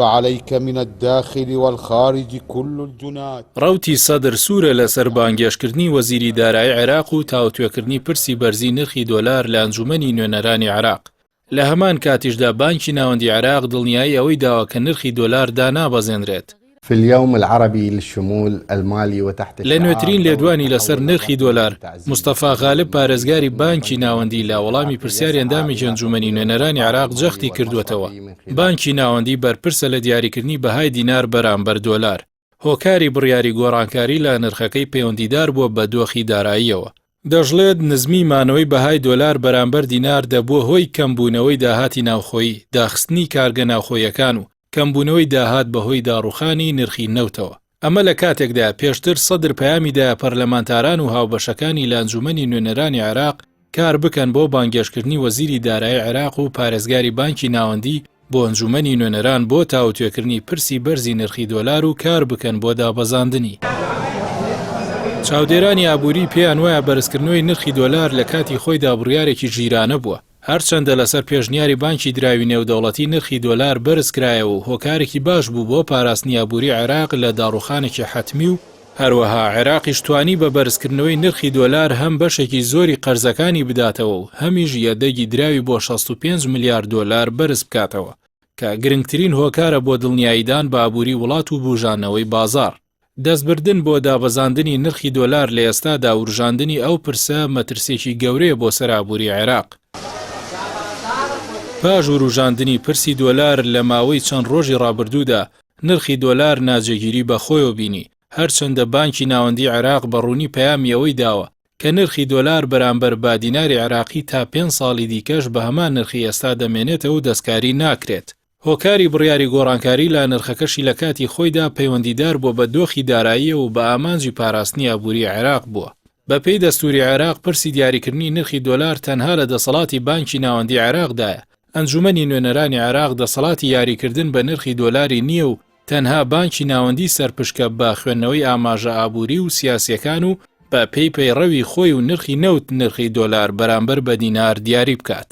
عليك من الداخل والخارج كل الجناة. ڕەوتی سەدر سوورە لەسەر بانگێشتکردنی وەزیری دارایی عێراق و تاوتوێکردنی پرسی بەرزی نرخی دۆلار لە ئەنجوومەنی نوێنەرانی عێراق. لە هەمان کاتیشدا بانکی ناوەندی عێراق دڵنیایی ئەوەی داوە کە نرخی دۆلار دانابەزێنرێت. في اليوم العربي للشمول المالی وتحت لە نوێترین لێدوانی لەسەر نرخی دۆلار، مستەفا غالب پارێزگاری بانکی ناوەندی لە وەڵامی پرسیاری ئەندامێکی ئەنجوومەنی نوێنەرانی عێراق جەختی کردووەتەوە، بانکی ناوەندی بەرپرسە لە دیاریکردنی بەهای دینار بەرامبەر دۆلار، هۆکاری بڕیاری گۆڕانکاری لە نرخەکەی پەیوەندیدار بووە بە دۆخی داراییەوە. دەشڵێت، نزمی مانەوەی بەهای دۆلار بەرامبەر دینار دەبووە هۆی کەمبوونەوەی داهاتی ناوخۆیی، داخستنی کارگە ناوخۆییەکان و کەمبوونەوەی داهات بەهۆی داڕووخانی نرخی نەوتەوە. ئەمە لە کاتێکدایە پێشتر سەدر پەیامی دایە پەرلەمانتاران و هاوبەشەکانی لە ئەنجوومەنی نوێنەرانی عێراق کار بکەن بۆ بانگێشتکردنی وەزیری دارایی عێراق و پارێزگاری بانکی ناوەندی بۆ ئەنجوومەنی نوێنەران بۆ تاوتوێکردنی پرسی بەرزی نرخی دۆلار و کار بکەن بۆ دابەزاندنی. چاودێرانی ئابووری پێیان وایە بەرزکردنەوەی نرخی دۆلار لە کاتی خۆیدا بڕیارێکی ژیرانە بووە، هەرچەندە لەسەر پێشنیاری بانکی دراوی نێودەوڵەتی نرخی دۆلار بەرزکرایەوە و هۆکارێکی باش بوو بۆ پاراستنی ئابووری عێراق لە داڕوخانێکی حەتمی و هەروەها عێراقیش توانی بە بەرزکردنەوەی نرخی دۆلار هەم بەشێکی زۆری قەرزەکانی بداتەوە و هەمیش یەدەگی دراوی بۆ 65 ملیار دۆلار بەرز بکاتەوە کە گرنگترین هۆکارە بۆ دڵنیاییدان بە ئابووری وڵات و بوژانەوەی بازاڕ. دەستبردن بۆ دابەزاندنی نرخی دۆلار لە ئێستادا وروژاندنی ئەو پرسە مەترسییەکی گەورەیە بۆ سەر ئابووری عێراق. پاش وروژاندنی پرسی دۆلار لە ماوەی چەند ڕۆژی ڕابردوودا نرخی دۆلار ناجێگیری بەخۆیەوە بینی، هەرچەندە بانکی ناوەندی عێراق بە ڕوونی پەیامی ئەوەی داوە کە نرخی دۆلار بەرامبەر بە دیناری عێراقی تا پێنج ساڵی دیکەش بە هەمان نرخی ئێستا دەمێنێتەوە و دەستکاری ناکرێت. هۆکاری بڕیاری گۆڕانکاری لە نرخەکەشی لە کاتی خۆیدا پەیوەندیدار بووە بە دۆخی داراییەوە و بە ئامانجی پاراستنی ئابووری عێراق بووە. بەپێی دەستووری عێراق پرسی دیاریکردنی نرخی دۆلار تەنها لە دەسەڵاتی بانکی ناوەندی عێراقدایە، ئەنجوومەنی نوێنەرانی عێراق دەسەڵاتی یاریکردن بە نرخی دۆلاری نییە و تەنها بانکی ناوەندی سەرپشکە بە خوێندنەوەی ئاماژە ئابووری و سیاسییەکان و بە پێی پەیڕەوی خۆی و نرخی نەوت نرخی دۆلار بەرامبەر بە دینار دیاری بکات.